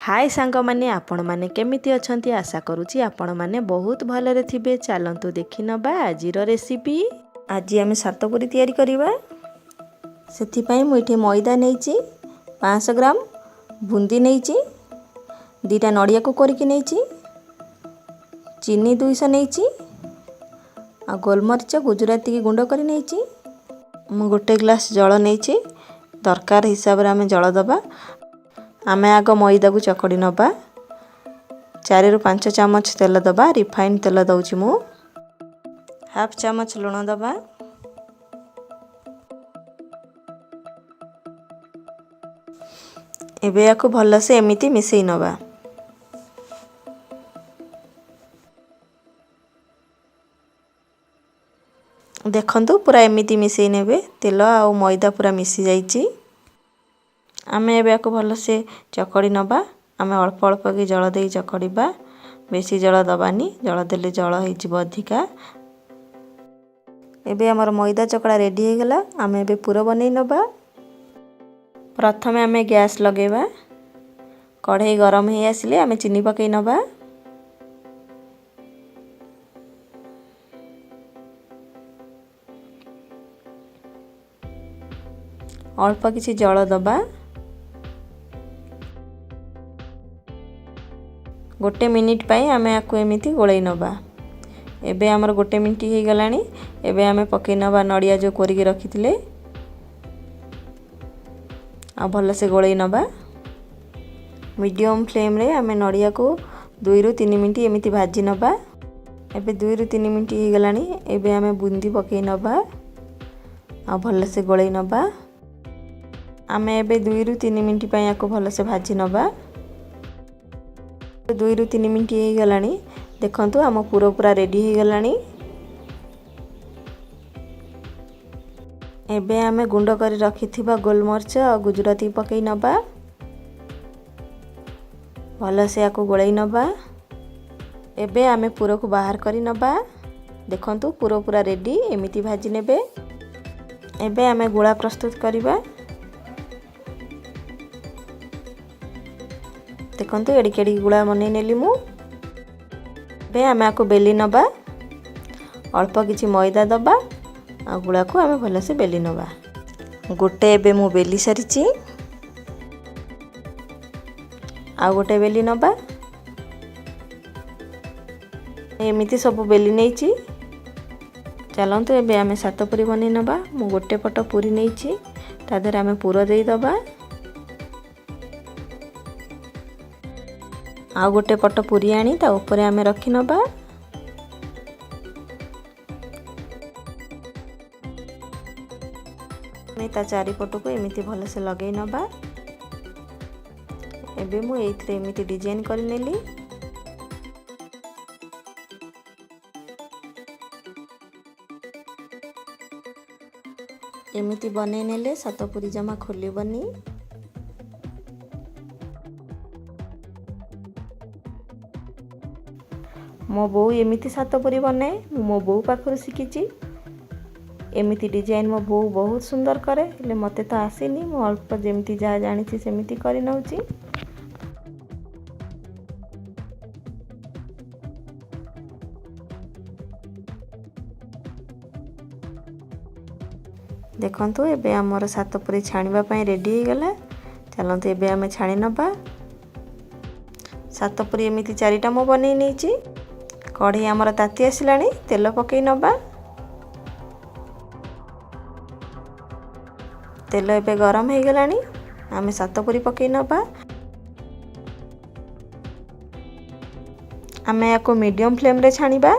ହାଏ ସାଙ୍ଗମାନେ, ଆପଣମାନେ କେମିତି ଅଛନ୍ତି? ଆଶା କରୁଛି ଆପଣମାନେ ବହୁତ ଭଲରେ ଥିବେ। ଚାଲନ୍ତୁ ଦେଖିନେବା ଆଜିର ରେସିପି। ଆଜି ଆମେ ସାତପୁରୀ ତିଆରି କରିବା। ସେଥିପାଇଁ ମୁଁ ଏଠି ମଇଦା ନେଇଛି 500 ଗ୍ରାମ, ବୁନ୍ଦି ନେଇଛି, 2ଟା ନଡ଼ିଆକୁ କରିକି ନେଇଛି, ଚିନି 200 ନେଇଛି ଆଉ ଗୋଲମରିଚ ଗୁଜୁରାତିକି ଗୁଣ୍ଡ କରି ନେଇଛି। ମୁଁ ଗୋଟେ ଗ୍ଲାସ୍ ଜଳ ନେଇଛି। ଦରକାର ହିସାବରେ ଆମେ ଜଳ ଦେବା। ଆମେ ଆଗ ମଇଦାକୁ ଚକଡ଼ି ନେବା। 4ରୁ 5 ଚାମଚ ତେଲ ଦେବା। ରିଫାଇନ୍ ତେଲ ଦେଉଛି ମୁଁ। ହାଫ୍ ଚାମଚ ଲୁଣ ଦେବା। ଏବେ ୟାକୁ ଭଲସେ ଏମିତି ମିଶାଇ ନେବା। ଦେଖନ୍ତୁ, ପୁରା ଏମିତି ମିଶାଇ ନେବେ। ତେଲ ଆଉ ମଇଦା ପୁରା ମିଶି ଯାଇଛି। ଆମେ ଏବେ ୟାକୁ ଭଲସେ ଚକଡ଼ି ନେବା। ଆମେ ଅଳ୍ପ ଅଳ୍ପ କି ଜଳ ଦେଇ ଚକଡ଼ିବା। ବେଶୀ ଜଳ ଦେବାନି, ଜଳ ଦେଲେ ଜଳ ହେଇଯିବ ଅଧିକା। ଏବେ ଆମର ମଇଦା ଚକଡ଼ା ରେଡ଼ି ହେଇଗଲା। ଆମେ ଏବେ ପୁର ବନେଇ ନେବା। ପ୍ରଥମେ ଆମେ ଗ୍ୟାସ୍ ଲଗାଇବା। କଢ଼େଇ ଗରମ ହେଇ ଆସିଲେ ଆମେ ଚିନି ପକାଇ ନେବା। ଅଳ୍ପ କିଛି ଜଳ ଦେବା। ଗୋଟେ ମିନିଟ୍ ପାଇଁ ଆମେ ୟାକୁ ଏମିତି ଗୋଳେଇ ନେବା। ଏବେ ଆମର ଗୋଟେ ମିନିଟ୍ ହେଇଗଲାଣି। ଏବେ ଆମେ ପକାଇ ନେବା ନଡ଼ିଆ ଯେଉଁ କୋରିକି ରଖିଥିଲେ ଆଉ ଭଲସେ ଗୋଳେଇ ନେବା। ମିଡ଼ିୟମ୍ ଫ୍ଲେମ୍ରେ ଆମେ ନଡ଼ିଆକୁ 2ରୁ 3 ମିନିଟ୍ ଏମିତି ଭାଜି ନେବା। ଏବେ 2ରୁ 3 ମିନିଟ୍ ହେଇଗଲାଣି। ଏବେ ଆମେ ବୁନ୍ଦି ପକାଇ ନେବା ଆଉ ଭଲସେ ଗୋଳେଇ ନେବା। ଆମେ ଏବେ 2ରୁ 3 ମିନିଟ୍ ପାଇଁ ୟାକୁ ଭଲସେ ଭାଜି ନେବା। 2ରୁ 3 ମିନିଟ୍ ହେଇଗଲାଣି। ଦେଖନ୍ତୁ, ଆମ ପୁର ପୁରା ରେଡ଼ି ହେଇଗଲାଣି। ଏବେ ଆମେ ଗୁଣ୍ଡ କରି ରଖିଥିବା ଗୋଲମରିଚ ଆଉ ଗୁଜୁରାତି ପକାଇ ନେବା। ଭଲସେ ୟାକୁ ଗୋଳେଇ ନେବା। ଏବେ ଆମେ ପୁରକୁ ବାହାର କରି ନେବା। ଦେଖନ୍ତୁ, ପୁର ପୁରା ରେଡ଼ି। ଏମିତି ଭାଜି ନେବେ। ଏବେ ଆମେ ଗୁଳା ପ୍ରସ୍ତୁତ କରିବା। ଦେଖନ୍ତୁ, ଏଡ଼ିକି ଏଡ଼ିକି ଗୁଳା ବନେଇ ନେଲି ମୁଁ। ଏବେ ଆମେ ଆକୁ ବେଲି ନେବା। ଅଳ୍ପ କିଛି ମଇଦା ଦେବା ଆଉ ଗୁଳାକୁ ଆମେ ଭଲସେ ବେଲି ନେବା। ଗୋଟେ ଏବେ ମୁଁ ବେଲି ସାରିଛି। ଆଉ ଗୋଟେ ବେଲି ନେବା। ଏମିତି ସବୁ ବେଲି ନେଇଛି। ଚାଲନ୍ତୁ, ଏବେ ଆମେ ସାତ ପୁରୀ ବନେଇ ନେବା। ମୁଁ ଗୋଟେ ପଟ ପୁରୀ ନେଇଛି। ତା ଦେହରେ ଆମେ ପୁର ଦେଇଦେବା। ଆଉ ଗୋଟେ ପଟ ପୁରୀ ଆଣି ତା ଉପରେ ଆମେ ରଖି ନେବା। ଆମେ ତା ଚାରିପଟକୁ ଏମିତି ଭଲସେ ଲଗେଇ ନେବା। ଏବେ ମୁଁ ଏଇଥିରେ ଏମିତି ଡିଜାଇନ୍ କରିନେଲି। ଏମିତି ବନେଇ ନେଲେ ସାତ ପୁରୀ ଜମା ଖୋଲିବନି। ମୋ ବୋଉ ଏମିତି ସାତ ପୁରୀ ବନାଏ। ମୁଁ ମୋ ବୋଉ ପାଖରୁ ଶିଖିଛି। ଏମିତି ଡିଜାଇନ୍ ମୋ ବୋଉ ବହୁତ ସୁନ୍ଦର କରେ, ହେଲେ ମୋତେ ତ ଆସିନି। ମୁଁ ଅଳ୍ପ ଯେମିତି ଯାହା ଜାଣିଛି ସେମିତି କରି ନେଉଛି। ଦେଖନ୍ତୁ, ଏବେ ଆମର ସାତ ପୁରୀ ଛାଣିବା ପାଇଁ ରେଡ଼ି ହେଇଗଲା। ଚାଲନ୍ତୁ, ଏବେ ଆମେ ଛାଣି ନେବା। ସାତ ପୁରୀ ଏମିତି ଚାରିଟା ମୁଁ ବନେଇ ନେଇଛି। କଢ଼େଇ ଆମର ତାତି ଆସିଲାଣି। ତେଲ ପକାଇ ନେବା। ତେଲ ଏବେ ଗରମ ହେଇଗଲାଣି। ଆମେ ସାତ ପୁରୀ ପକାଇ ନେବା। ଆମେ ୟାକୁ ମିଡ଼ିୟମ୍ ଫ୍ଲେମ୍ରେ ଛାଣିବା।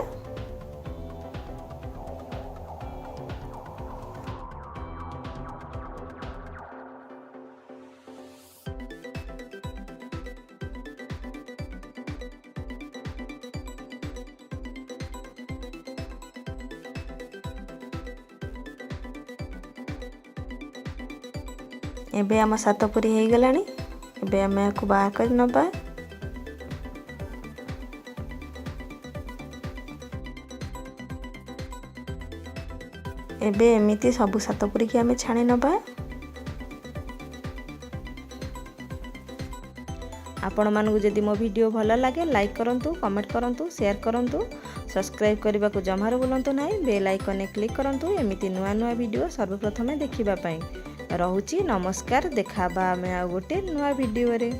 ଏବେ ଆମ ସାତ ପୁରୀ ହେଇଗଲାଣି। ଏବେ ଆମେ ୟାକୁ ବାହାର କରି ନେବା। ଏବେ ଏମିତି ସବୁ ସାତ ପୁରୀକି ଆମେ ଛାଣି ନେବା। ଆପଣମାନଙ୍କୁ ଯଦି ମୋ ଭିଡ଼ିଓ ଭଲ ଲାଗେ, ଲାଇକ୍ କରନ୍ତୁ, କମେଣ୍ଟ କରନ୍ତୁ, ସେୟାର କରନ୍ତୁ। ସବସ୍କ୍ରାଇବ୍ କରିବାକୁ ଜମାରୁ ଭୁଲନ୍ତୁ ନାହିଁ। ବେଲ୍ ଆଇକନ୍ରେ କ୍ଲିକ୍ କରନ୍ତୁ ଏମିତି ନୂଆ ନୂଆ ଭିଡ଼ିଓ ସର୍ବପ୍ରଥମେ ଦେଖିବା ପାଇଁ। ରହୁଛି, ନମସ୍କାର। ଦେଖା ହେବା ଆମେ ଆଉ ଗୋଟେ ନୂଆ ଭିଡ଼ିଓରେ।